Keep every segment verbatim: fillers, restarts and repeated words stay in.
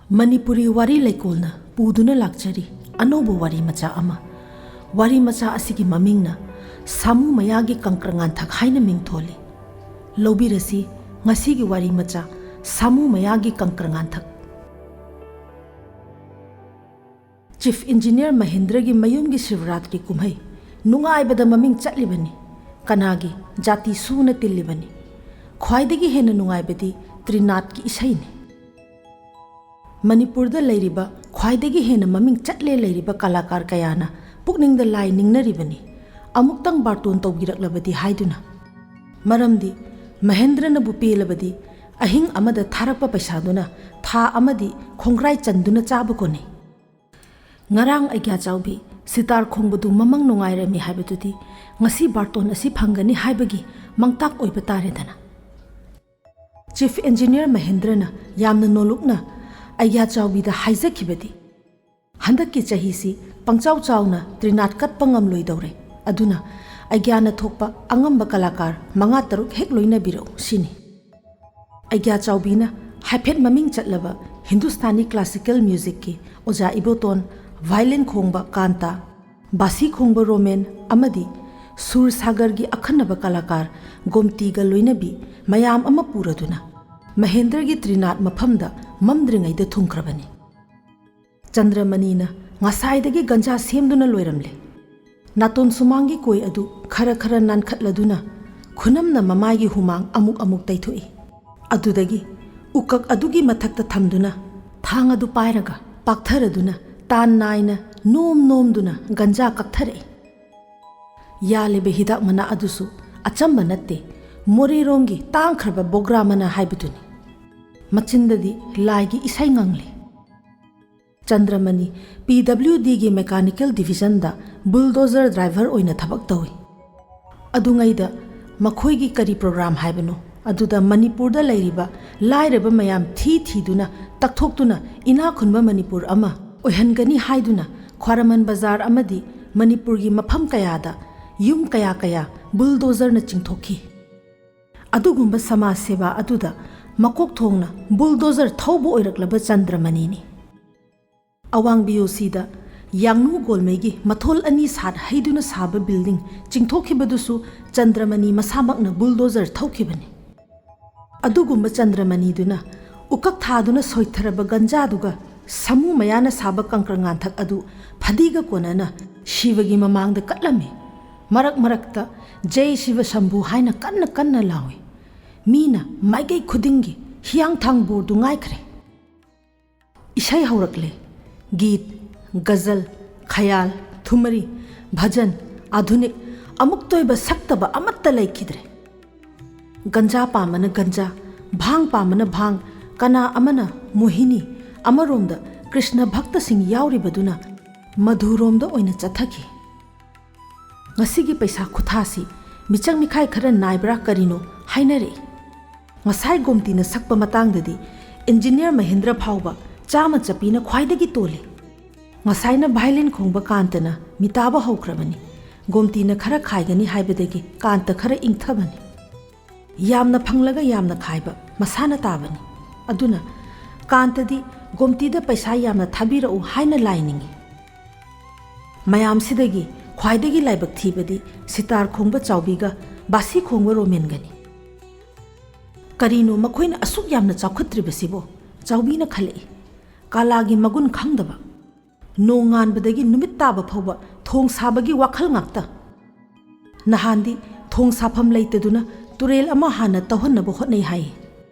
ꯃꯅꯤꯄꯨꯔꯤ ꯋꯥꯔꯤ ꯂꯩꯀꯣꯜꯅ ꯄꯨꯗꯨꯅ ꯂꯥꯛꯆꯔꯤ ꯑꯅꯧꯕ ꯋꯥꯔꯤ ꯃꯆꯥ ꯑꯃ꯫ ꯋꯥꯔꯤ ꯃꯆꯥ ꯑꯁꯤꯒꯤ ꯃꯃꯤꯡꯅ ꯁꯥꯃꯨ ꯃꯌꯥꯒꯤ ꯀꯪꯀ꯭ꯔꯉꯥꯟꯊꯛ ꯍꯥꯏꯅ ꯃꯤꯡꯊꯣꯜꯂꯤ꯫ ꯂꯧꯕꯤꯔꯁꯤ ꯉꯁꯤꯒꯤ ꯋꯥꯔꯤ ꯃꯆꯥ, ꯁꯥꯃꯨ ꯃꯌꯥꯒꯤ ꯀꯪꯀ꯭ꯔꯉꯥꯟꯊꯛ꯫ ꯆꯤꯐ ꯏꯟꯖꯤꯅꯤꯌꯔ ꯃꯍꯦꯟꯗ꯭ꯔꯒꯤ ꯃꯌꯨꯝꯒꯤ ꯁꯤꯕꯔꯥꯇ꯭ꯔꯤ ꯀꯨꯝꯍꯩ ꯅꯨꯡꯉꯥꯏꯕꯗ ꯃꯃꯤꯡ ꯆꯠꯂꯤꯕꯅꯤ꯫ ꯀꯅꯥꯒꯤ ꯖꯥꯇꯤ ꯁꯨꯅ ꯇꯤꯜꯂꯤꯕꯅꯤ꯫ ꯈ꯭ꯋꯥꯏꯗꯒꯤ ꯍꯦꯟꯅ ꯅꯨꯡꯉꯥꯏꯕꯗꯤ ꯇ꯭ꯔꯤꯅꯥꯠꯀꯤ ꯏꯁꯩꯅꯤ꯫ ꯃꯅꯤꯄꯨꯔꯗ ꯂꯩꯔꯤꯕ ꯈ꯭ꯋꯥꯏꯗꯒꯤ ꯍꯦꯟꯅ ꯃꯃꯤꯡ ꯆꯠꯂꯦ ꯂꯩꯔꯤꯕ ꯀꯂꯥꯀꯥꯔ ꯀꯌꯥꯅ ꯄꯨꯛꯅꯤꯡꯗ ꯂꯥꯏ ꯅꯤꯡꯅꯔꯤꯕꯅꯤ, ꯑꯃꯨꯛꯇꯪ ꯕꯥꯔꯇꯣꯟ ꯇꯧꯕꯤꯔꯛꯂꯕꯗꯤ ꯍꯥꯏꯗꯨꯅ꯫ ꯃꯔꯝꯗꯤ ꯃꯍꯦꯟꯗ꯭ꯔꯅꯕꯨ ꯄꯦꯜꯂꯕꯗꯤ ꯑꯍꯤꯡ ꯑꯃꯗ ꯊꯥꯔꯛꯄ ꯄꯩꯁꯥꯗꯨꯅ ꯊꯥ ꯑꯃꯗꯤ ꯈꯣꯡꯒ꯭ꯔꯥꯏ ꯆꯟꯗꯨꯅ ꯆꯥꯕ ꯀꯣꯟꯅꯩ꯫ ꯉꯔꯥꯡ ꯑꯩꯒ꯭ꯌꯥ ꯆꯥꯎꯕꯤ ꯁꯤꯇꯥꯔ ꯈꯣꯡꯕꯗꯨ ꯃꯃꯪ ꯅꯨꯡꯉꯥꯏꯔꯝꯃꯤ ꯍꯥꯏꯕꯗꯨꯗꯤ ꯉꯁꯤ ꯕꯥꯔꯇꯣꯟ ꯑꯁꯤ ꯐꯪꯒꯅꯤ ꯍꯥꯏꯕꯒꯤ ꯃꯪꯇꯥꯛ ꯑꯣꯏꯕ ꯇꯥꯔꯦꯗꯅ꯫ ꯆꯤꯐ ꯏꯟꯖꯤꯅꯤꯌꯔ ꯃꯍꯦꯟꯗ꯭ꯔꯅ ꯌꯥꯝꯅ ꯅꯣꯂꯨꯛꯅ ꯑꯩꯒ꯭ꯌꯥ ꯆꯥꯎꯕꯤꯗ ꯍꯥꯏꯖꯈꯤꯕꯗꯤ, "ꯍꯟꯗꯛꯀꯤ ꯆꯍꯤꯁꯤ ꯄꯪꯆꯥꯎ ꯆꯥꯎꯅ ꯇ꯭ꯔꯤꯅꯥꯠ ꯀꯠꯄ ꯉꯝꯂꯣꯏꯗꯧꯔꯦ, ꯑꯗꯨꯅ ꯑꯩꯒ꯭ꯌꯥꯅ ꯊꯣꯛꯄ ꯑꯉꯝꯕ ꯀꯂꯥꯀꯥꯔ ꯃꯉꯥ ꯇꯔꯨꯛ ꯍꯦꯛ ꯂꯣꯏꯅꯕꯤꯔꯛꯎ" ꯁꯤꯅꯤ꯫ ꯑꯩꯒ꯭ꯌꯥ ꯆꯥꯎꯕꯤꯅ ꯍꯥꯏꯐꯦꯠ ꯃꯃꯤꯡ ꯆꯠꯂꯕ ꯍꯤꯟꯗꯨꯁꯇꯥꯅꯤ ꯀ꯭ꯂꯥꯁꯤꯀꯦꯜ ꯃ꯭ꯌꯨꯖꯤꯛꯀꯤ ꯑꯣꯖꯥ ꯏꯕꯣꯇꯣꯟ, ꯚꯥꯏꯂꯤꯟ ꯈꯣꯡꯕ ꯀꯥꯟꯇꯥ, ꯕꯥꯁꯤ ꯈꯣꯡꯕ ꯔꯣꯃꯦꯟ ꯑꯃꯗꯤ ꯁꯨꯔ ꯁꯥꯒꯔꯒꯤ ꯑꯈꯟꯅꯕ ꯀꯂꯥꯀꯥꯔ ꯒꯣꯝꯇꯤꯒ ꯂꯣꯏꯅꯕꯤ ꯃꯌꯥꯝ ꯑꯃ ꯄꯨꯔꯗꯨꯅ ꯃꯍꯦꯟꯗ꯭ꯔꯒꯤ ꯇ꯭ꯔꯤꯅꯥꯠ ꯃꯐꯝꯗ ꯃꯝꯗ꯭ꯔꯤꯉꯩꯗ ꯊꯨꯡꯈ꯭ꯔꯕꯅꯤ꯫ ꯆꯟꯗ꯭ꯔꯃꯅꯤꯅ ꯉꯁꯥꯏꯗꯒꯤ ꯒꯟꯖꯥ ꯁꯦꯝꯗꯨꯅ ꯂꯣꯏꯔꯝꯂꯦ꯫ ꯅꯥꯇꯣꯟ ꯁꯨꯃꯥꯡꯒꯤ ꯀꯣꯏ ꯑꯗꯨ ꯈꯔ ꯈꯔ ꯅꯥꯟꯈꯠꯂꯗꯨꯅ ꯈꯨꯅꯝꯅ ꯃꯃꯥꯏꯒꯤ ꯍꯨꯃꯥꯡ ꯑꯃꯨꯛ ꯑꯃꯨꯛ ꯇꯩꯊꯣꯛꯏ꯫ ꯑꯗꯨꯗꯒꯤ ꯎꯀꯛ ꯑꯗꯨꯒꯤ ꯃꯊꯛꯇ ꯊꯝꯗꯨꯅ ꯊꯥꯡ ꯑꯗꯨ ꯄꯥꯏꯔꯒ ꯄꯥꯛꯊꯔꯗꯨꯅ ꯇꯥꯟ ꯅꯥꯏꯅ ꯅꯣꯝ ꯅꯣꯝꯗꯨꯅ ꯒꯟꯖꯥ ꯀꯛꯊꯔꯛꯏ꯫ ꯌꯥꯜꯂꯤꯕ ꯍꯤꯗꯥꯛ ꯃꯅꯥ ꯑꯗꯨꯁꯨ ꯑꯆꯝꯕ ꯅꯠꯇꯦ, ꯃꯣꯔꯦꯔꯣꯝꯒꯤ ꯇꯥꯡꯈ꯭ꯔꯕ ꯕꯣꯒ꯭ꯔꯥ ꯃꯅꯥ ꯍꯥꯏꯕꯗꯨꯅꯤ꯫ ꯃꯆꯤꯟꯗꯗꯤ ꯂꯥꯏꯒꯤ ꯏꯁꯩ ꯉꯪꯂꯤ꯫ ꯆꯟꯗ꯭ꯔꯃꯅꯤ ꯄꯤ ꯗꯕ꯭ꯂꯤꯎ ꯗꯤꯒꯤ ꯃꯦꯀꯥꯅꯤꯀꯦꯜ ꯗꯤꯚꯤꯖꯟꯗ ꯕꯨꯜꯗꯣꯖꯔ ꯗ꯭ꯔꯥꯏꯚꯔ ꯑꯣꯏꯅ ꯊꯕꯛ ꯇꯧꯏ꯫ ꯑꯗꯨꯉꯩꯗ ꯃꯈꯣꯏꯒꯤ ꯀꯔꯤ ꯄ꯭ꯔꯣꯒ꯭ꯔꯥꯝ ꯍꯥꯏꯕꯅꯣ? ꯑꯗꯨꯗ ꯃꯅꯤꯄꯨꯔꯗ ꯂꯩꯔꯤꯕ ꯂꯥꯏꯔꯕ ꯃꯌꯥꯝ ꯊꯤ ꯊꯤꯗꯨꯅ ꯇꯛꯊꯣꯛꯇꯨꯅ ꯏꯅꯥꯛ ꯈꯨꯟꯕ ꯃꯅꯤꯄꯨꯔ ꯑꯃ ꯑꯣꯏꯍꯟꯒꯅꯤ ꯍꯥꯏꯗꯨꯅ ꯈ꯭ꯋꯥꯔꯃꯟ ꯕꯖꯥꯔ ꯑꯃꯗꯤ ꯃꯅꯤꯄꯨꯔꯒꯤ ꯃꯐꯝ ꯀꯌꯥꯗ ꯌꯨꯝ ꯀꯌꯥ ꯀꯌꯥ ꯕꯨꯜꯗꯣꯖꯔꯅ ꯆꯤꯡꯊꯣꯛꯈꯤ꯫ ꯑꯗꯨꯒꯨꯝꯕ ꯁꯃꯥꯖ ꯁꯦꯕꯥ ꯑꯗꯨꯗ ꯃꯀꯣꯛ ꯊꯣꯡꯅ ꯕꯨꯜꯗꯣꯖꯔ ꯊꯧꯕ ꯑꯣꯏꯔꯛꯂꯕ ꯆꯟꯗ꯭ꯔꯃꯅꯤꯅꯤ꯫ ꯑꯋꯥꯡ ꯕꯤ ꯑꯣ ꯁꯤꯗ ꯌꯥꯡꯅꯨ ꯒꯣꯜꯃꯩꯒꯤ ꯃꯊꯣꯜ ꯑꯅꯤ ꯁꯥꯠ ꯍꯩꯗꯨꯅ ꯁꯥꯕ ꯕꯤꯜꯗꯤꯡ ꯆꯤꯡꯊꯣꯛꯈꯤꯕꯗꯨꯁꯨ ꯆꯟꯗ꯭ꯔꯃꯅꯤ ꯃꯁꯥꯃꯛꯅ ꯕꯨꯜꯗꯣꯖꯔ ꯊꯧꯈꯤꯕꯅꯤ꯫ ꯑꯗꯨꯒꯨꯝꯕ ꯆꯟꯗ꯭ꯔꯃꯅꯤꯗꯨꯅ ꯎꯀꯛ ꯊꯥꯗꯨꯅ ꯁꯣꯏꯊꯔꯕ ꯒꯟꯖꯥꯗꯨꯒ ꯁꯃꯨ ꯃꯌꯥꯅ ꯁꯥꯕ ꯀꯪꯀ꯭ꯔꯉꯥꯟꯊꯛ ꯑꯗꯨ ꯐꯗꯤꯒ ꯀꯣꯟꯅꯅ ꯁꯤꯕꯒꯤ ꯃꯃꯥꯡꯗ ꯀꯠꯂꯝꯃꯤ꯫ ꯃꯔꯛ ꯃꯔꯛꯇ "ꯖꯩ ꯁꯤꯕ ꯁꯝꯚꯨ" ꯍꯥꯏꯅ ꯀꯟꯅ ꯀꯟꯅ ꯂꯥꯎꯏ꯫ ꯃꯤꯅ ꯃꯥꯏꯀꯩ ꯈꯨꯗꯤꯡꯒꯤ ꯍꯤꯌꯥꯡꯊꯥꯡ ꯕꯣꯔꯗꯨ ꯉꯥꯏꯈ꯭ꯔꯦ꯫ ꯏꯁꯩ ꯍꯧꯔꯛꯂꯦ꯫ ꯒꯤꯠ, ꯒꯖꯜ, ꯈꯌꯥꯜ, ꯊꯨꯃꯔꯤ, ꯚꯖꯟ, ꯑꯥꯙꯨꯅꯤꯛ, ꯑꯃꯨꯛꯇ ꯑꯣꯏꯕ ꯁꯛꯇꯕ ꯑꯃꯠꯇ ꯂꯩꯈꯤꯗ꯭ꯔꯦ꯫ ꯒꯟꯖꯥ ꯄꯥꯝꯕꯅ ꯒꯟꯖꯥ, ꯚꯥꯡ ꯄꯥꯝꯕꯅ ꯚꯥꯡ, ꯀꯅꯥ ꯑꯃꯅ ꯃꯣꯍꯤꯅꯤ, ꯑꯃꯔꯣꯝꯗ ꯀ꯭ꯔꯤꯁꯅ ꯚꯛꯇꯁꯤꯡ ꯌꯥꯎꯔꯤꯕꯗꯨꯅ ꯃꯙꯨꯔꯣꯝꯗ ꯑꯣꯏꯅ ꯆꯠꯊꯈꯤ꯫ ꯉꯁꯤꯒꯤ ꯄꯩꯁꯥ ꯈꯨꯊꯥꯁꯤ ꯃꯤꯆꯪ ꯃꯤꯈꯥꯏ ꯈꯔ ꯅꯥꯏꯕ꯭ꯔꯥ ꯀꯔꯤꯅꯣ ꯍꯥꯏꯅꯔꯛꯏ꯫ ꯉꯁꯥꯏ ꯒꯣꯝꯇꯤꯅ ꯁꯛꯄ ꯃꯇꯥꯡꯗꯗꯤ ꯏꯟꯖꯤꯅꯤꯌꯔ ꯃꯍꯦꯟꯗ꯭ꯔ ꯐꯥꯎꯕ ꯆꯥꯃ ꯆꯞꯄꯤꯅ ꯈ꯭ꯋꯥꯏꯗꯒꯤ ꯇꯣꯜꯂꯤ꯫ ꯉꯁꯥꯏꯅ ꯚꯥꯏꯂꯤꯟ ꯈꯣꯡꯕ ꯀꯥꯟꯇꯅ ꯃꯤꯇꯥꯕ ꯍꯧꯈ꯭ꯔꯕꯅꯤ꯫ ꯒꯣꯝꯇꯤꯅ ꯈꯔ ꯈꯥꯏꯒꯅꯤ ꯍꯥꯏꯕꯗꯒꯤ ꯀꯥꯟꯇ ꯈꯔ ꯏꯪꯊꯕꯅꯤ꯫ ꯌꯥꯝꯅ ꯐꯪꯂꯒ ꯌꯥꯝꯅ ꯈꯥꯏꯕ ꯃꯁꯥꯅ ꯇꯥꯕꯅꯤ꯫ ꯑꯗꯨꯅ ꯀꯥꯟꯇꯗꯤ ꯒꯣꯝꯇꯤꯗ ꯄꯩꯁꯥ ꯌꯥꯝꯅ ꯊꯥꯕꯤꯔꯛꯎ ꯍꯥꯏꯅ ꯂꯥꯏ ꯅꯤꯡꯏ꯫ ꯃꯌꯥꯝꯁꯤꯗꯒꯤ ꯈ꯭ꯋꯥꯏꯗꯒꯤ ꯂꯥꯏꯕꯛ ꯊꯤꯕꯗꯤ ꯁꯤꯇꯥꯔ ꯈꯣꯡꯕ ꯆꯥꯎꯕꯤꯒ ꯕꯥꯁꯤ ꯈꯣꯡꯕ ꯔꯣꯃꯦꯟꯒꯅꯤ꯫ ꯀꯔꯤꯅꯣ ꯃꯈꯣꯏꯅ ꯑꯁꯨꯛ ꯌꯥꯝꯅ ꯆꯥꯎꯈꯠꯇ꯭ꯔꯤꯕꯁꯤꯕꯣ? ꯆꯥꯎꯕꯤꯅ ꯈꯜꯂꯛꯏ꯫ ꯀꯥꯂꯥꯒꯤ ꯃꯒꯨꯟ ꯈꯪꯗꯕ꯫ ꯅꯣꯡ ꯉꯥꯟꯕꯗꯒꯤ ꯅꯨꯃꯤꯠ ꯇꯥꯕ ꯐꯥꯎꯕ ꯊꯣꯡ ꯁꯥꯕꯒꯤ ꯋꯥꯈꯜ ꯉꯥꯛꯇ꯫ ꯅꯍꯥꯟꯗꯤ ꯊꯣꯡ ꯁꯥꯐꯝ ꯂꯩꯇꯗꯨꯅ ꯇꯨꯔꯦꯜ ꯑꯃ ꯍꯥꯟꯅ ꯇꯧꯍꯟꯅꯕ ꯍꯣꯠꯅꯩ ꯍꯥꯏ꯫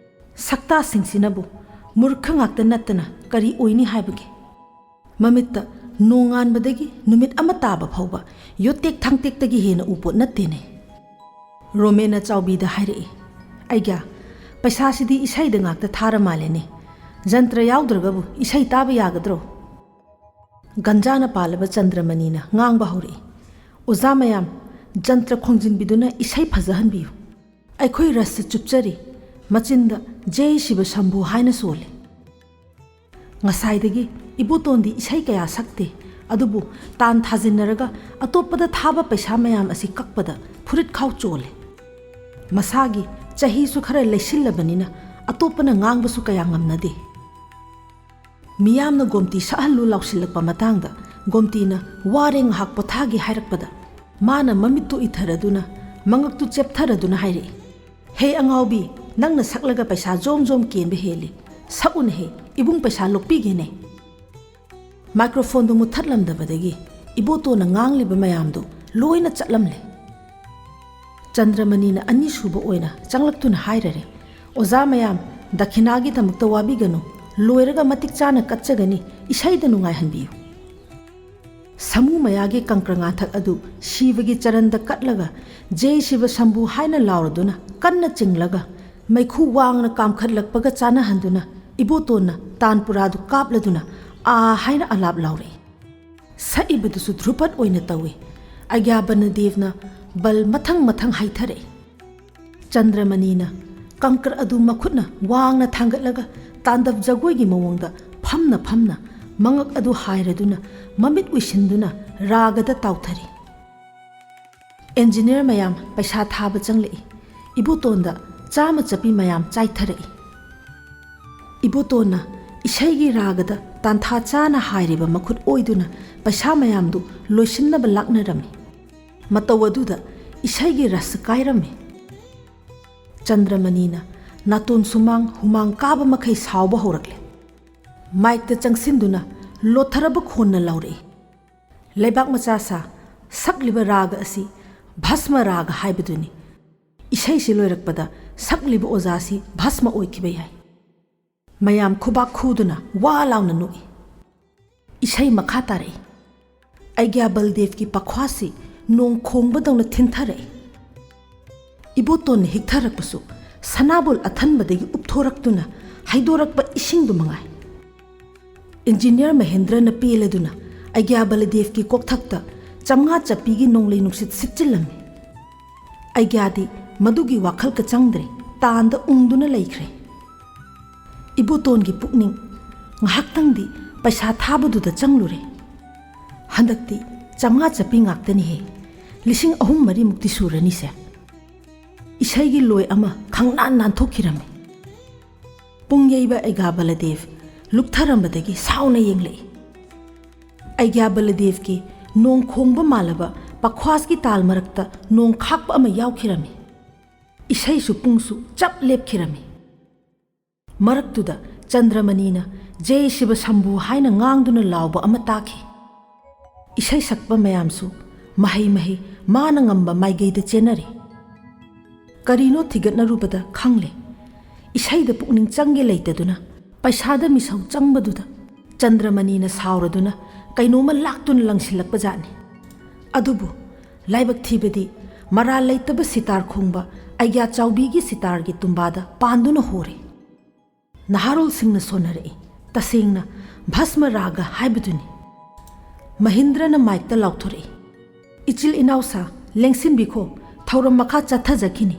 ꯁꯛꯇꯥꯁꯤꯡꯁꯤꯅꯕꯨ ꯃꯨꯔꯈ ꯉꯥꯛꯇ ꯅꯠꯇꯅ ꯀꯔꯤ ꯑꯣꯏꯅꯤ ꯍꯥꯏꯕꯒꯦ? ꯃꯃꯤꯠꯇ ꯅꯣꯡꯉꯥꯟꯕꯗꯒꯤ ꯅꯨꯃꯤꯠ ꯑꯃ ꯇꯥꯕ ꯐꯥꯎꯕ ꯌꯣꯠꯇꯦꯛ ꯊꯥꯡꯇꯦꯛꯇꯒꯤ ꯍꯦꯟꯅ ꯎꯄꯣꯠ ꯅꯠꯇꯦꯅꯦ꯫ ꯔꯣꯃꯦꯟꯅ ꯆꯥꯎꯕꯤꯗ ꯍꯥꯏꯔꯛꯏ, "ꯑꯩꯒ꯭ꯌꯥ, ꯄꯩꯁꯥꯁꯤꯗꯤ ꯏꯁꯩꯗ ꯉꯥꯛꯇ ꯊꯥꯔ ꯃꯥꯜꯂꯦꯅꯦ꯫ ꯖꯟꯇ꯭ꯔ ꯌꯥꯎꯗ꯭ꯔꯒꯕꯨ ꯏꯁꯩ ꯇꯥꯕ ꯌꯥꯒꯗ꯭ꯔꯣ?" ꯒꯟꯖꯥꯅ ꯄꯥꯜꯂꯕ ꯆꯟꯗ꯭ꯔꯃꯅꯤꯅ ꯉꯥꯡꯕ ꯍꯧꯔꯛꯏ, "ꯑꯣꯖꯥ ꯃꯌꯥꯝ, ꯖꯟꯇ꯭ꯔ ꯈꯣꯡꯖꯤꯟꯕꯤꯗꯨꯅ ꯏꯁꯩ ꯐꯖꯍꯟꯕꯤꯌꯨ꯫ ꯑꯩꯈꯣꯏ ꯔꯁꯁ ꯆꯨꯞꯆꯔꯤ꯫" ꯃꯆꯤꯟꯗ "ꯖꯩ ꯁꯤꯕ ꯁꯝꯚꯨ" ꯍꯥꯏꯅ ꯁꯣꯜꯂꯤ꯫ ꯉꯁꯥꯏꯗꯒꯤ ꯏꯕꯣꯇꯣꯟꯗꯤ ꯏꯁꯩ ꯀꯌꯥ ꯁꯛꯇꯦ, ꯑꯗꯨꯕꯨ ꯇꯥꯟ ꯊꯥꯖꯤꯟꯅꯔꯒ ꯑꯇꯣꯞꯄꯗ ꯊꯥꯕ ꯄꯩꯁꯥ ꯃꯌꯥꯝ ꯑꯁꯤ ꯀꯛꯄꯗ ꯐꯨꯔꯤꯠꯈꯥꯎ ꯆꯣꯜꯂꯦ꯫ ꯃꯁꯥꯒꯤ ꯆꯍꯤꯁꯨ ꯈꯔ ꯂꯩꯁꯤꯜꯂꯕꯅꯤꯅ ꯑꯇꯣꯞꯄꯅ ꯉꯥꯡꯕꯁꯨ ꯀꯌꯥ ꯉꯝꯅꯗꯦ꯫ ꯃꯤꯌꯥꯝꯅ ꯒꯣꯝꯇꯤ ꯁꯛꯍꯜꯂꯨ ꯂꯥꯎꯁꯤꯜꯂꯛꯄ ꯃꯇꯥꯡꯗ ꯒꯣꯝꯇꯤꯅ "ꯋꯥꯔꯦ, ꯉꯥꯏꯍꯥꯛ ꯄꯣꯊꯥꯒꯦ" ꯍꯥꯏꯔꯛꯄꯗ ꯃꯥꯅ ꯃꯃꯤꯠꯇꯨ ꯏꯊꯔꯗꯨꯅ, ꯃꯉꯛꯇꯨ ꯆꯦꯞꯊꯔꯗꯨꯅ ꯍꯥꯏꯔꯛꯏ, "ꯍꯦ ꯑꯉꯥꯎꯕꯤ, ꯅꯪꯅ ꯁꯛꯂꯒ ꯄꯩꯁꯥ ꯖꯣꯝ ꯖꯣꯝ ꯀꯦꯟꯕ ꯍꯦꯜꯂꯤ꯫ ꯁꯛꯎꯅ ꯍꯦ, ꯏꯕꯨꯡ ꯄꯩꯁꯥ ꯂꯣꯛꯄꯤꯒꯦꯅꯦ"꯫ ꯃꯥꯏꯀ꯭ꯔꯣꯐꯣꯟꯗꯨ ꯃꯨꯠꯊꯠꯂꯝꯗꯕꯗꯒꯤ ꯏꯕꯣꯇꯣꯟꯅ ꯉꯥꯡꯂꯤꯕ ꯃꯌꯥꯝꯗꯨ ꯂꯣꯏꯅ ꯆꯠꯂꯝꯂꯦ꯫ ꯆꯟꯗ꯭ꯔꯃꯅꯤꯅ ꯑꯅꯤꯁꯨꯕ ꯑꯣꯏꯅ ꯆꯪꯂꯛꯇꯨꯅ ꯍꯥꯏꯔꯔꯦ, "ꯑꯣꯖꯥ ꯃꯌꯥꯝ, ꯗꯈꯤꯅꯥꯒꯤꯗꯃꯛꯇ ꯋꯥꯕꯤꯒꯅꯨ꯫ ꯂꯣꯏꯔꯒ ꯃꯇꯤꯛ ꯆꯥꯅ ꯀꯠꯆꯒꯅꯤ꯫ ꯏꯁꯩꯗ ꯅꯨꯡꯉꯥꯏꯍꯟꯕꯤꯌꯨ"꯫ ꯁꯥꯃꯨ ꯃꯌꯥꯒꯤ ꯀꯪꯀ꯭ꯔꯉꯥꯟꯊꯛ ꯑꯗꯨ ꯁꯤꯕꯒꯤ ꯆꯔꯟꯗ ꯀꯠꯂꯒ "ꯖꯩ ꯁꯤꯕ ꯁꯝꯚꯨ" ꯍꯥꯏꯅ ꯂꯥꯎꯔꯗꯨꯅ ꯀꯟꯅ ꯆꯤꯡꯂꯒ ꯃꯩꯈꯨ ꯋꯥꯡꯅ ꯀꯥꯝꯈꯠꯂꯛꯄꯒ ꯆꯥꯅꯍꯟꯗꯨꯅ ꯏꯕꯣꯇꯣꯟꯅ ꯇꯥꯟꯄꯨꯔꯥꯗꯨ ꯀꯥꯞꯂꯗꯨꯅ "ꯑꯥ" ꯍꯥꯏꯅ ꯑꯂꯥꯞ ꯂꯥꯎꯔꯛꯏ꯫ ꯁꯛꯏꯕꯗꯨꯁꯨ ꯙ꯭ꯔꯨꯄꯗ ꯑꯣꯏꯅ ꯇꯧꯏ꯫ ꯑꯒ꯭ꯌꯥꯕꯅꯗꯦꯕꯅ ꯕꯜ ꯃꯊꯪ ꯃꯊꯪ ꯍꯩꯊꯔꯛꯏ꯫ ꯆꯟꯗ꯭ꯔꯃꯅꯤꯅ ꯀꯪꯀ꯭ꯔ ꯑꯗꯨ ꯃꯈꯨꯠꯅ ꯋꯥꯡꯅ ꯊꯥꯡꯒꯠꯂꯒ ꯇꯥꯟꯗꯕ ꯖꯒꯣꯏꯒꯤ ꯃꯑꯣꯡꯗ ꯐꯝꯅ ꯐꯝꯅ ꯃꯉꯛ ꯑꯗꯨ ꯍꯥꯏꯔꯗꯨꯅ ꯃꯃꯤꯠ ꯎꯏꯁꯤꯟꯗꯨꯅ ꯔꯥꯒꯗ ꯇꯥꯎꯊꯔꯤ꯫ ꯏꯟꯖꯤꯅꯤꯌꯔ ꯃꯌꯥꯝ ꯄꯩꯁꯥ ꯊꯥꯕ ꯆꯪꯂꯛꯏ꯫ ꯏꯕꯣꯇꯣꯟꯗ ꯆꯥꯃ ꯆꯠꯄꯤ ꯃꯌꯥꯝ ꯆꯥꯏꯊꯔꯛꯏ꯫ ꯏꯕꯣꯇꯣꯟꯅ ꯏꯁꯩꯒꯤ ꯔꯥꯒꯗ ꯇꯥꯟꯊꯥ ꯆꯥꯅ ꯍꯥꯏꯔꯤꯕ ꯃꯈꯨꯠ ꯑꯣꯏꯗꯨꯅ ꯄꯩꯁꯥ ꯃꯌꯥꯝꯗꯨ ꯂꯣꯏꯁꯤꯟꯅꯕ ꯂꯥꯛꯅꯔꯝꯃꯤ꯫ ꯃꯇꯧ ꯑꯗꯨꯗ ꯏꯁꯩꯒꯤ ꯔꯁ ꯀꯥꯏꯔꯝꯃꯤ꯫ ꯆꯟꯗ꯭ꯔꯃꯅꯤꯅ ꯅꯥꯇꯣꯟ ꯁꯨꯃꯥꯡ ꯍꯨꯃꯥꯡ ꯀꯥꯕ ꯃꯈꯩ ꯁꯥꯎꯕ ꯍꯧꯔꯛꯂꯦ꯫ ꯃꯥꯏꯛꯇ ꯆꯪꯁꯤꯟꯗꯨꯅ ꯂꯣꯠꯊꯔꯕ ꯈꯣꯟꯅ ꯂꯥꯎꯔꯛꯏ, "ꯂꯩꯕꯥꯛ ꯃꯆꯥ ꯁꯥ, ꯁꯛꯂꯤꯕ ꯔꯥꯒ ꯑꯁꯤ ꯚꯁꯃ ꯔꯥꯒ ꯍꯥꯏꯕꯗꯨꯅꯤ꯫ ꯏꯁꯩꯁꯤ ꯂꯣꯏꯔꯛꯄꯗ ꯁꯛꯂꯤꯕ ꯑꯣꯖꯥꯁꯤ ꯚꯁꯃ ꯑꯣꯏꯈꯤꯕ ꯌꯥꯏ"꯫ ꯃꯌꯥꯝ ꯈꯨꯕꯥꯛ ꯈꯨꯗꯨꯅ ꯋꯥ ꯂꯥꯎꯅ ꯅꯣꯛꯏ꯫ ꯏꯁꯩ ꯃꯈꯥ ꯇꯥꯔꯛꯏ꯫ ꯑꯩꯒ꯭ꯌꯥ ꯕꯜꯗꯦꯕꯀꯤ ꯄꯥꯈ꯭ꯋꯥꯁꯤ ꯅꯣꯡ ꯈꯣꯡꯕꯗꯧꯅ ꯊꯤꯟꯊꯔꯛꯏ꯫ ꯏꯕꯣꯇꯣꯟꯅ ꯍꯤꯛꯊꯔꯛꯄꯁꯨ ꯁꯅꯥꯕꯨꯜ ꯑꯊꯟꯕꯗꯒꯤ ꯎꯞꯊꯣꯔꯛꯇꯨꯅ ꯍꯩꯗꯣꯔꯛꯄ ꯏꯁꯤꯡꯗꯨ ꯃꯉꯥꯏ꯫ ꯏꯟꯖꯤꯅꯤꯌꯔ ꯃꯍꯦꯟꯗ꯭ꯔꯅ ꯄꯦꯜꯂꯗꯨꯅ ꯑꯩꯒ꯭ꯌꯥ ꯕꯜꯗꯦꯕꯀꯤ ꯀꯣꯛꯊꯛꯇ ꯆꯥꯝꯃꯉꯥ ꯆꯠꯄꯤꯒꯤ ꯅꯣꯡꯂꯩ ꯅꯨꯡꯁꯤꯠ ꯁꯤꯠꯆꯤꯜꯂꯝꯃꯤ꯫ ꯑꯩꯒ꯭ꯌꯥꯗꯤ ꯃꯗꯨꯒꯤ ꯋꯥꯈꯜꯒ ꯆꯪꯗ꯭ꯔꯦ, ꯇꯥꯟꯗ ꯎꯪꯗꯨꯅ ꯂꯩꯈ꯭ꯔꯦ꯫ ꯏꯕꯣꯇꯣꯟꯒꯤ ꯄꯨꯛꯅꯤꯡ ꯉꯥꯏꯍꯥꯛꯇꯪꯗꯤ ꯄꯩꯁꯥ ꯊꯥꯕꯗꯨꯗ ꯆꯪꯂꯨꯔꯦ꯫ ꯍꯟꯗꯛꯇꯤ ꯆꯥꯝꯃꯉꯥ ꯆꯠꯄꯤ ꯉꯥꯛꯇꯅꯤꯍꯦ, ꯂꯤꯁꯤꯡ ꯑꯍꯨꯝ ꯃꯔꯤꯃꯨꯛꯇꯤ ꯁꯨꯔꯅꯤꯁꯦ꯫ ꯏꯁꯩꯒꯤ ꯂꯣꯏ ꯑꯃ ꯈꯪꯅꯥꯟ ꯅꯥꯟꯊꯣꯛꯈꯤꯔꯝꯃꯤ꯫ ꯄꯨꯡ ꯌꯩꯕ ꯑꯩꯒ꯭ꯌꯥ ꯕꯂꯗꯦꯕ ꯂꯨꯞꯊꯔꯝꯕꯗꯒꯤ ꯁꯥꯎꯅ ꯌꯦꯡꯂꯛꯏ꯫ ꯑꯩꯒ꯭ꯌꯥ ꯕꯂꯗꯦꯕꯀꯤ ꯅꯣꯡ ꯈꯣꯡꯕ ꯃꯥꯜꯂꯕ ꯄꯈ꯭ꯋꯥꯖꯀꯤ ꯇꯥꯜ ꯃꯔꯛꯇ ꯅꯣꯡ ꯈꯥꯛꯄ ꯑꯃ ꯌꯥꯎꯈꯤꯔꯝꯃꯤ꯫ ꯏꯁꯩꯁꯨ ꯄꯨꯡꯁꯨ ꯆꯞ ꯂꯦꯞꯈꯤꯔꯝꯃꯤ꯫ ꯃꯔꯛꯇꯨꯗ ꯆꯟꯗ꯭ꯔꯃꯅꯤꯅ "ꯖꯩ ꯁꯤꯕ ꯁꯝꯚꯨ" ꯍꯥꯏꯅ ꯉꯥꯡꯗꯨꯅ ꯂꯥꯎꯕ ꯑꯃ ꯇꯥꯈꯤ꯫ ꯏꯁꯩ ꯁꯛꯄ ꯃꯌꯥꯝꯁꯨ ꯃꯍꯩ ꯃꯍꯩ ꯃꯥꯅ ꯉꯝꯕ ꯃꯥꯏꯒꯩꯗ ꯆꯦꯟꯅꯔꯦ꯫ ꯀꯔꯤꯅꯣ ꯊꯤꯒꯠꯅꯔꯨꯕꯗ ꯈꯪꯂꯦ꯫ ꯏꯁꯩꯗ ꯄꯨꯛꯅꯤꯡ ꯆꯪꯒꯦ ꯂꯩꯇꯗꯨꯅ, ꯄꯩꯁꯥꯗ ꯃꯤꯁꯧ ꯆꯪꯕꯗꯨꯗ ꯆꯟꯗ꯭ꯔꯃꯅꯤꯅ ꯁꯥꯎꯔꯗꯨꯅ ꯀꯩꯅꯣꯝꯃ ꯂꯥꯛꯇꯨꯅ ꯂꯪꯁꯤꯜꯂꯛꯄ ꯖꯥꯠꯅꯤ꯫ ꯑꯗꯨꯕꯨ ꯂꯥꯏꯕꯛ ꯊꯤꯕꯗꯤ ꯃꯔꯥꯜ ꯂꯩꯇꯕ ꯁꯤꯇꯥꯔ ꯈꯣꯡꯕ ꯑꯩꯒ꯭ꯌꯥ ꯆꯥꯎꯕꯤꯒꯤ ꯁꯤꯇꯥꯔꯒꯤ ꯇꯨꯝꯕꯥꯗ ꯄꯥꯟꯗꯨꯅ ꯍꯣꯔꯦ꯫ ꯅꯍꯥꯔꯣꯜꯁꯤꯡꯅ ꯁꯣꯟꯅꯔꯛꯏ꯫ ꯇꯁꯦꯡꯅ ꯚꯁꯃ ꯔꯥꯒ ꯍꯥꯏꯕꯗꯨꯅꯤ꯫ ꯃꯍꯤꯟꯗ꯭ꯔꯅ ꯃꯥꯏꯛꯇ ꯂꯥꯎꯊꯣꯔꯛꯏ, "ꯏꯆꯤꯜ ꯏꯅꯥꯎꯁꯥ, ꯂꯦꯡꯁꯤꯟꯕꯤꯈꯣ, ꯊꯧꯔꯝ ꯃꯈꯥ ꯆꯠꯊꯖꯈꯤꯅꯤ꯫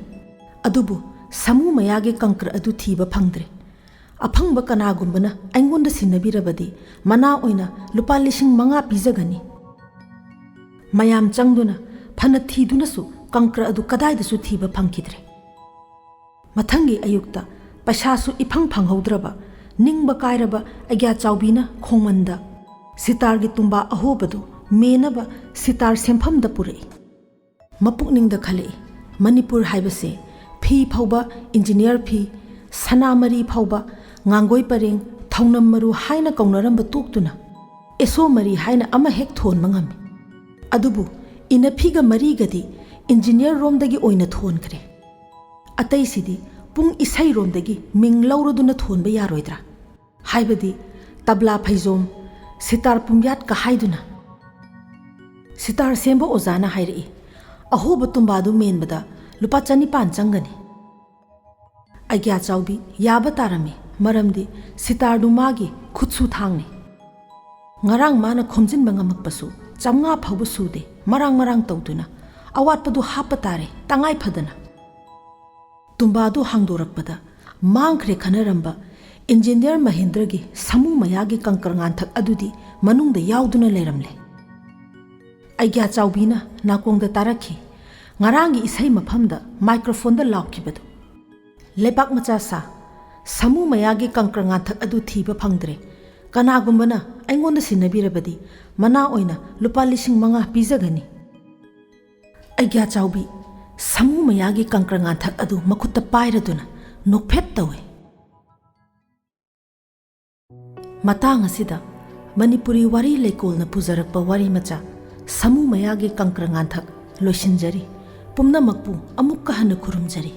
ꯑꯗꯨꯕꯨ ꯁꯥꯃꯨ ꯃꯌꯥꯒꯤ ꯀꯪꯀ꯭ꯔ ꯑꯗꯨ ꯊꯤꯕ ꯐꯪꯗ꯭ꯔꯦ꯫ ꯑꯐꯪꯕ ꯀꯅꯥꯒꯨꯝꯕꯅ ꯑꯩꯉꯣꯟꯗ ꯁꯤꯟꯅꯕꯤꯔꯕꯗꯤ ꯃꯅꯥ ꯑꯣꯏꯅ ꯂꯨꯄꯥ ꯂꯤꯁꯤꯡ ꯃꯉꯥ ꯄꯤꯖꯒꯅꯤ꯫" ꯃꯌꯥꯝ ꯆꯪꯗꯨꯅ ꯐꯅ ꯊꯤꯗꯨꯅꯁꯨ ꯀꯪꯀ꯭ꯔ ꯑꯗꯨ ꯀꯗꯥꯏꯗꯁꯨ ꯊꯤꯕ ꯐꯪꯈꯤꯗ꯭ꯔꯦ꯫ ꯃꯊꯪꯒꯤ ꯑꯌꯨꯛꯇ ꯄꯩꯁꯥꯁꯨ ꯏꯐꯪ ꯐꯪꯍꯧꯗ꯭ꯔꯕ ꯅꯤꯡꯕ ꯀꯥꯏꯔꯕ ꯑꯩꯒ꯭ꯌꯥ ꯆꯥꯎꯕꯤꯅ ꯈꯣꯡꯃꯟꯗ ꯁꯤꯇꯥꯔꯒꯤ ꯇꯨꯝꯕꯥ ꯑꯍꯣꯕꯗꯨ ꯃꯦꯟꯅꯕ ꯁꯤꯇꯥꯔ ꯁꯦꯝꯐꯝꯗ ꯄꯨꯔꯛꯏ꯫ ꯃꯄꯨꯛꯅꯤꯡꯗ ꯈꯜꯂꯛꯏ, ꯃꯅꯤꯄꯨꯔ ꯍꯥꯏꯕꯁꯦ ꯐꯤ ꯐꯥꯎꯕ, ꯏꯟꯖꯤꯅꯤꯌꯥꯔ ꯐꯤ, ꯁꯅꯥꯃꯔꯤ ꯐꯥꯎꯕ, ꯉꯥꯡꯒꯣꯏ ꯄꯔꯦꯡ, ꯊꯧꯅꯝ ꯃꯔꯨ ꯍꯥꯏꯅ ꯀꯧꯅꯔꯝꯕ ꯇꯣꯛꯇꯨꯅ ꯑꯦꯁꯣ ꯃꯔꯤ ꯍꯥꯏꯅ ꯑꯃ ꯍꯦꯛ ꯊꯣꯟꯕ ꯉꯝꯃꯤ꯫ ꯑꯗꯨꯕꯨ ꯏꯅꯐꯤꯒ ꯃꯔꯤꯒꯗꯤ ꯏꯟꯖꯤꯅꯤꯌꯥꯔ ꯔꯣꯝꯗꯒꯤ ꯑꯣꯏꯅ ꯊꯣꯟꯈ꯭ꯔꯦ꯫ ꯑꯇꯩꯁꯤꯗꯤ ꯄꯨꯡ ꯏꯁꯩꯔꯣꯝꯗꯒꯤ ꯃꯤꯡ ꯂꯧꯔꯗꯨꯅ ꯊꯣꯟꯕ ꯌꯥꯔꯣꯏꯗ꯭ꯔꯥ? ꯍꯥꯏꯕꯗꯤ ꯇꯕ꯭ꯂꯥ ꯐꯩꯖꯣꯝ, ꯁꯤꯇꯥꯔ ꯄꯨꯝꯌꯥꯠꯀ ꯍꯥꯏꯗꯨꯅ꯫ ꯁꯤꯇꯥꯔ ꯁꯦꯝꯕ ꯑꯣꯖꯥꯅ ꯍꯥꯏꯔꯛꯏ, "ꯑꯍꯣꯕ ꯇꯨꯝꯕꯥꯗꯨ ꯃꯦꯟꯕꯗ ꯂꯨꯄꯥ ꯆꯅꯤꯄꯥꯟ ꯆꯪꯒꯅꯤ꯫" ꯑꯩꯒ꯭ꯌꯥ ꯆꯥꯎꯕꯤ ꯌꯥꯕ ꯇꯥꯔꯝꯃꯤ, ꯃꯔꯝꯗꯤ ꯁꯤꯇꯥꯔꯗꯨ ꯃꯥꯒꯤ ꯈꯨꯠꯁꯨ ꯊꯥꯡꯅꯤ꯫ ꯉꯔꯥꯡ ꯃꯥꯅ ꯈꯣꯝꯖꯤꯟꯕ ꯉꯝꯃꯛꯄꯁꯨ ꯆꯥꯝꯃꯉꯥ ꯐꯥꯎꯕ ꯁꯨꯗꯦ, ꯃꯔꯥꯡ ꯃꯔꯥꯡ ꯇꯧꯗꯨꯅ꯫ ꯑꯋꯥꯠꯄꯗꯨ ꯍꯥꯞꯄ ꯇꯥꯔꯦ, ꯇꯉꯥꯏ ꯐꯗꯅ꯫ ꯇꯨꯝꯕꯥꯗꯨ ꯍꯥꯡꯗꯣꯔꯛꯄꯗ ꯃꯥꯡꯈ꯭ꯔꯦ ꯈꯟꯅꯔꯝꯕ ꯏꯟꯖꯤꯅꯤꯌꯥꯔ ꯃꯍꯤꯟꯗ꯭ꯔꯒꯤ ꯁꯥꯃꯨ ꯃꯌꯥꯒꯤ ꯀꯪꯀ꯭ꯔ ꯉꯥꯟꯊꯛ ꯑꯗꯨꯗꯤ ꯃꯅꯨꯡꯗ ꯌꯥꯎꯗꯨꯅ ꯂꯩꯔꯝꯂꯦ꯫ ꯑꯩꯒ꯭ꯌꯥ ꯆꯥꯎꯕꯤꯅ ꯅꯥꯀꯣꯡꯗ ꯇꯥꯔꯛꯈꯤ ꯉꯔꯥꯡꯒꯤ ꯏꯁꯩ ꯃꯐꯝꯗ ꯃꯥꯏꯀ꯭ꯔꯣꯐꯣꯟꯗ ꯂꯥꯎꯈꯤꯕꯗꯨ꯫ "ꯂꯩꯄꯥꯛ ꯃꯆꯥ ꯁꯥ, ꯁꯥꯃꯨ ꯃꯌꯥꯒꯤ ꯀꯪꯀ꯭ꯔ ꯉꯥꯟꯊꯛ ꯑꯗꯨ ꯊꯤꯕ ꯐꯪꯗ꯭ꯔꯦ꯫ ꯀꯅꯥꯒꯨꯝꯕꯅ ꯑꯩꯉꯣꯟꯗ ꯁꯤꯟꯅꯕꯤꯔꯕꯗꯤ ꯃꯅꯥ ꯑꯣꯏꯅ ꯂꯨꯄꯥ ꯂꯤꯁꯤꯡ ꯃꯉꯥ ꯄꯤꯖꯒꯅꯤ꯫ ꯑꯩꯒ꯭ꯌꯥ ꯆꯥꯎꯕꯤ ꯁꯥꯃꯨ ꯃꯌꯥꯒꯤ ꯀꯪꯀ꯭ꯔ ꯉꯥꯟꯊꯛ ꯑꯗꯨ ꯃꯈꯨꯠꯇ ꯄꯥꯏꯔꯗꯨꯅ ꯅꯣꯛꯐꯦꯠ ꯇꯧꯏ꯫ ꯃꯇꯥꯡ ꯑꯁꯤꯗ ꯃꯅꯤꯄꯨꯔꯤ ꯋꯥꯔꯤ ꯂꯩꯀꯣꯜꯅ ꯄꯨꯖꯔꯛꯄ ꯋꯥꯔꯤ ꯃꯆꯥ ꯁꯥꯃꯨ ꯃꯌꯥꯒꯤ ꯀꯪꯀ꯭ꯔ ꯉꯥꯟꯊꯛ ꯂꯣꯏꯁꯤꯟꯖꯔꯤ꯫ ꯄꯨꯝꯅꯃꯛꯄꯨ ꯑꯃꯨꯛꯀ ꯍꯟꯅ ꯈꯨꯔꯨꯝꯖꯔꯤ꯫